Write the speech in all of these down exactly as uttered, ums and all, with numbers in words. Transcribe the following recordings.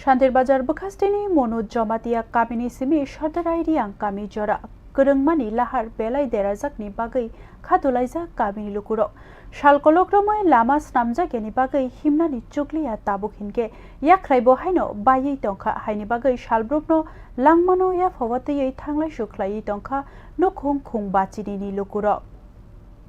Shantir Bazar bwkhasteni Monu Jamatia kamini simi Sardarai Riang kami jora kwrwngmani lahar belai derajakni bagwi khatulaijak kamini lukurok. Sal kolok romwi lama snamjakyani bagwi himnani chukliya tabuk hinkhe yakhrai bo haino baiwi tongkha, haini bagwi salbrumno langmano yapha watwiwi thanglaisu khlaiwi tongkha nukhung khung bachinini lukurok.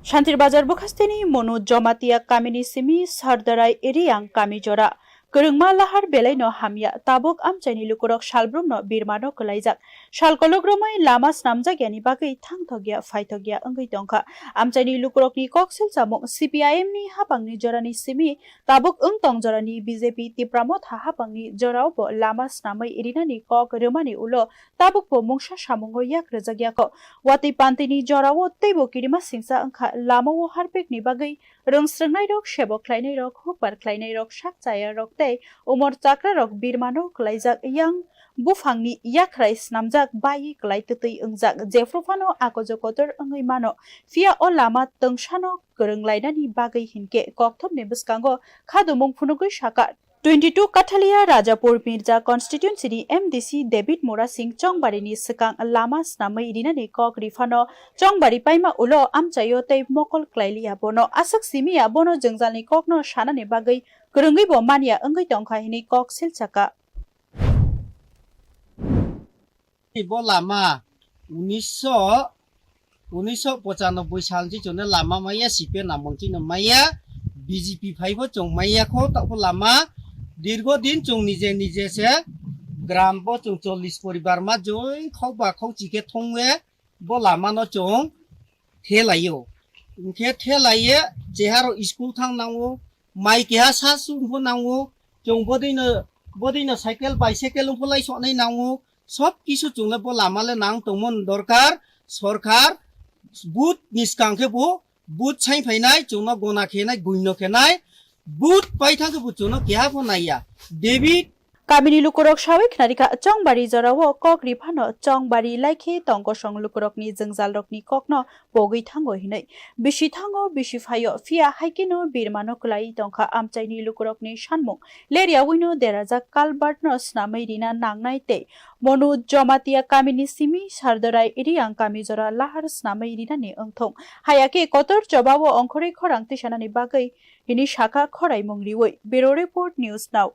Shantir Bazar bwkhasteni Monu Jamatia kamini simi Sardarai Riang kami jora kwrwngma lahar belaino hamya, tabuk amchaini lukurok salbrumno birmano kwlaijak. Sal kolok romwi lama snamjakyani bagwi thangthokya phaithokya wngwi tongkha. Amchaini lukurokni kok silchamung C P I M ni hapangni jorani simi tabuk wng tong jorani B J P Tipra Motha hapangni jorao bo lama snamwi rinani kok rwmani ulo tabukbo mungsa samungo yak rwjakyakho. Watwi pantini jorao teibo kirima singsa wngkha, lamao harpikni bagwi rwngsrwngnairok, sebo khlainairok, hukbar khlainairok, sak chayarok tei umor chakrarok birmano kwlaijak. Yang buphangni yakhrai snamjak, baiwi kwlai twtwi wngjak, jephru phano akojo kotor wngwi mano, phiya o lama twngsano kwrwnglainani bagwi hinkhe kokthopni bwskango khadumung phunugwi saka. Twenty two Kathalia Rajapur Mirja constituency ni M D C David Murasing Chongbarini swkang lama snamwi rinani kok riphano Chongbari paima ulo amchaio tei mokol klailiya bono. Aswk simiya bono jwngjalni kokno sanani bagwi kwrwngwi bo manya wngwi tongkha hinwi kok silchaka. Bo lama unisho, unisho pochanoboi sal chichone lama maya, C P M namung chino maya, B J P phaibo chong maya kho, tabo lama dirgo din chong nije nije se gram bo chong chollish poribar ma joi khokba khokchi khe thongwe bo lama no chong thelaio. Hwnkhe thelaiye cheharo school thang nango, mai keha sa sung pho nango, chong bodino, bodino cycle, bicycle wng pho lai sonai nango, sob kisu chungle bo lama le nang tongmon dorkar, sorkar, but ni skang khe bo, but sai phainai, chungno gona khenai, guino khenai, but pai thang khe bo chungno keha pho naiya. David Kamini lukurok sawi khnarikha, Chongbari jorao kok riphano Chongbari laikhe tongkosong lukurokni jwngjalrokni kokno pogwi thango hinwi. Bisi thango, bisi phaio, phiya haikheno birmano kwlaiwi tongkha. Amchaini lukurokni sanmung leriyawino derajak culvert no snamwi rina nangnai tei Monu Jamatia kamini simi Sardarai Riang kami jora lahar snamwi rinani wngthong. Hayakhe kotor chobao ongkhorwi khorang tisanani bagwi hini sakha khoraimung riwi. Bureau Report, News Now.